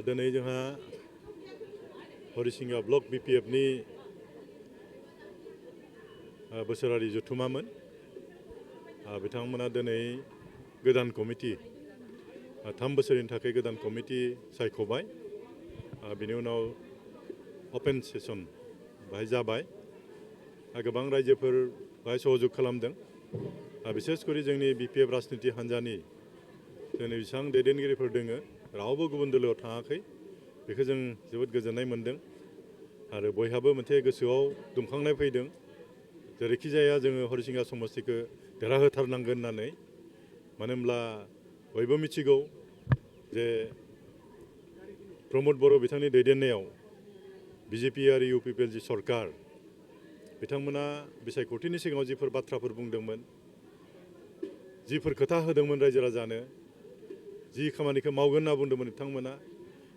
दिनै जोंहा हरिसिंगा ब्लक BPFनि बोसोरारि जथुमामोन। बिथांमोना दिनै गोदान कमिटि 3 बोसोरनि थाखाय गोदान कमिटि सायख'बाय। बिनि उनाव अपेन सेसन बाहाय जाबाय। गोबां रायजोफोर बाहाय सहयोग खालामदों। बिसेसकरि जोंनि BPF राजनिति हान्जानि जोंनि बेसेबां दैदेनगिरिफोर दोङो रावबो गुबुन दोलोआव थाङाखै। बेखौ जों जोबोद गोजोननाय मोन्दों आरो बयहाबो मोनसे गोसोआव दुंखांनाय फैदों। जेरैखि जाया जोङो हरिसिंगा समस्तिखौ देरहाहोथारनांगोन होननानै। मानो होनब्ला बयबो मिथिगौ जे प्रमद बर' बिथांनि दैदेननायाव BJP आरो UPPL जि सरकार बिथांमोना बिसायख'थिनि सिगाङाव जिफोर बाथ्राफोर बुंदोंमोन, जिफोर खोथा होदोंमोन रायजो राजानो, जि खामानिखौ मावगोन होनना बुंदोंमोन बिथांमोना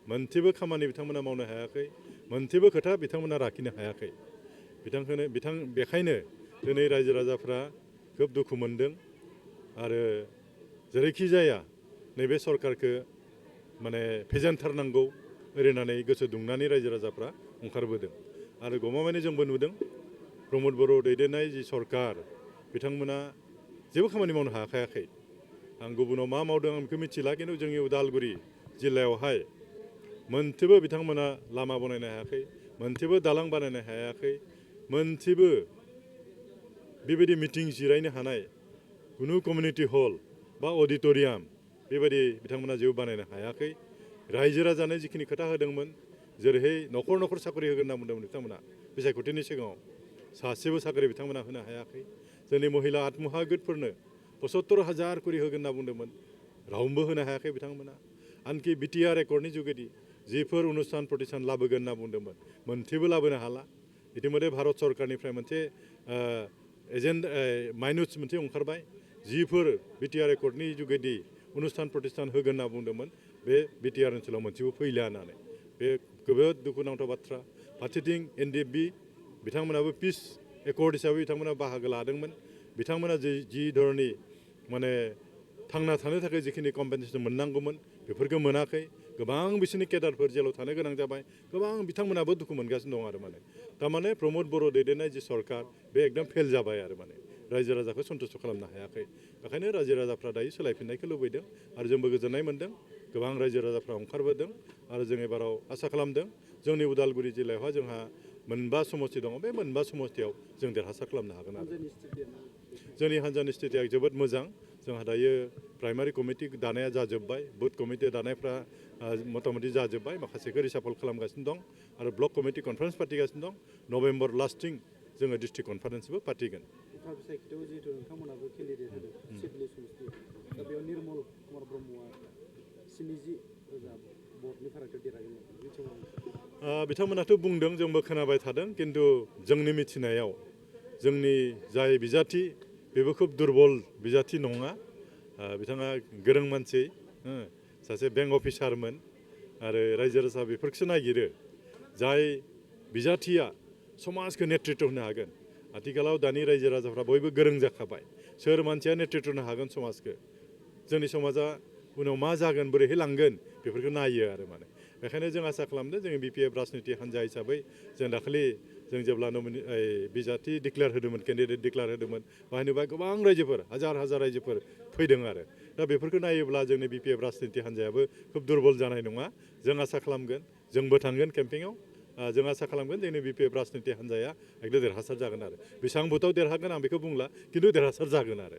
मोनसेबो खामानि बिथांमोना मावनो हायाखै, मोनसेबो खोथा बिथांमोना लाखिनो हायाखै। बेखायनो दिनै रायजो राजाफ्रा खोब दुखु मोनदों आरो जेरैखि जाया नैबे सरकारखौ माने फेजेनथारनांगौ ओरैनानै गोसो दुंनानै रायजो राजाफ्रा ओंखारबोदों। आरो गमामायैनो जोंबो नुदों प्रमद बर' दैदेननाय जि सरकार बिथांमोना जेबो खामानि मावनो हाखायाखै। आं गुबुनाव मा मावदों आं बेखौ मिथिला, खिन्थु जोंनि उदालगुरि जिल्लायावहाय मोनसेबो बिथांमोना लामा बानायनो हायाखै, मोनसेबो दालां बानायनो हायाखै, मोनसेबो बेबायदि मिटिं जिरायनो हानाय कुनु कमिउनिटि हल बा अडिट'रियाम बेबायदि बिथांमोना जेबो बानायनो हायाखै। रायजो राजानो जिखिनि खोथा होदोंमोन, जेरैहाय न'खर न'खर साख्रि होगोन होनना बुंदोंमोन बिथांमोना बिसायख'थिनि सिगाङाव, सासेबो साख्रि बिथांमोना होनो हायाखै। जोंनि महिला आत्महागतफोरनो 75,000 करि होगोन होनना बुंदोंमोन, रावबो होनो हायाखै बिथांमोना। आनखि BTR एकर्डनि जुगेदि जिफोर अनुस्थान प्रतिष्ठान लाबोगोन होनना बुंदोंमोन मोनसेबो लाबोनो हाला। इतिमध्य भारत सरकारनिफ्राय मोनसे माइनुस मोनसे ओंखारबाय, जिफोर BTR एकर्डनि जुगेदि अनुस्थान प्रतिष्ठान होगोन होनना बुंदोंमोन बे BTR ओनसोलाव मोनसेबो फैला होननानै। बे जोबोद दुखुनांथाव बाथ्रा। फारसेथिं NDFB बिथांमोनाबो पिस एकर्ड हिसाबै बिथांमोना बाहागो लादोंमोन। बिथांमोना जि धरननि माने थांना थानो थाखाय जिखिनि कम्पेनसेसन मोननांगौमोन बेफोरखौ मोनाखै। गोबां बिसोरनि केडारफोर जेलाव थानो गोनां जाबाय। गोबां बिथांमोनाबो दुखु मोनगासिनो दं आरो थारमाने प्रमद बर' दैदेननाय जि सरकार बे एकदम फेल जाबाय आरो रायजो राजाखौ सन्थुस्ट खालामनो हायाखै। बेखायनो रायजो राजाफ्रा दायो सोलायफिननायखौ लुबैदों आरो जोंबो गोजोननाय मोन्दों। गोबां रायजो राजाफ्रा ओंखारबोदों आरो जों एबाराव आसा खालामदों जोंनि उदालगुरि जिल्लायावहाय जोंहा 4 समस्ति दङ। बे 4 समस्तियाव जों देरहासार खालामनो हागोन आरो जोंनि हान्जानि स्थितिया जोबोद मोजां। जोंहा दायो प्राइमारि कमिटि दानाया जाजोब्बाय, बुथ कमिटि दानायफ्रा मथा-मथि जाजोब्बाय, माखासेखौ रिसाफल खालामगासिनो दं आरो ब्लक कमिटि कनफारेन्स पार्टिगासिनो दं। नभेम्बर लास्टथिं जोङो डिस्ट्रिक्ट कनफारेन्सबो पार्टिगोन। जिहेतु नोंथांमोनाबो केन्डिडेट होदों सिडली समस्ति, दा बेयाव निर्मल कुमार ब्रह्मआ 70 भटनि फारागथियाव देरहागोन। बिथांमोनाथ' बुंदों, जोंबो खोनाबाय थादों, खिन्थु जोंनि मिथिनायाव जोंनि जाय बिजाथि बेबो खोब दुरबल बिजाथि नङा। बिथाङा गोरों मानसि, सासे बेंक अफिसारमोन आरो रायजो राजा बेफोरखौसो नागिरो जाय बिजाथिया समाजखौ नेतृत्व होनो हागोन। आथिखालाव दानि रायजो राजाफ्रा बयबो गोरों जाखाबाय, सोर मानसिया नेतृत्व होनो हागोन समाजखौ, जोंनि समाजा उनाव मा जागोन, बोरैहाय लांगोन बेफोरखौ नायो आरो बेखायनो जों आसा खालामदों जोंनि BPF राजनिति हान्जा हिसाबै जों दाखालि जों जेब्ला बिजाथि डिक्लेयार होदोंमोन, केन्डिडेट डिक्लेयार होदोंमोन, बाहायनोबा गोबां रायजोफोर हाजार हाजार रायजोफोर फैदों आरो दा बेफोरखौ नायोब्ला जोंनि BPF राजनिति हान्जायाबो खोब दुरबल जानाय नङा। जों आसा खालामगोन, जोंबो थांगोन केम्पिंआव, जों आसा खालामगोन जोंनि BPF राजनिति हान्जाया एकदम देरहासार जागोन आरो बेसेबां भोटआव देरहागोन आं बेखौ बुंला, खिन्थु देरहासार जागोन आरो।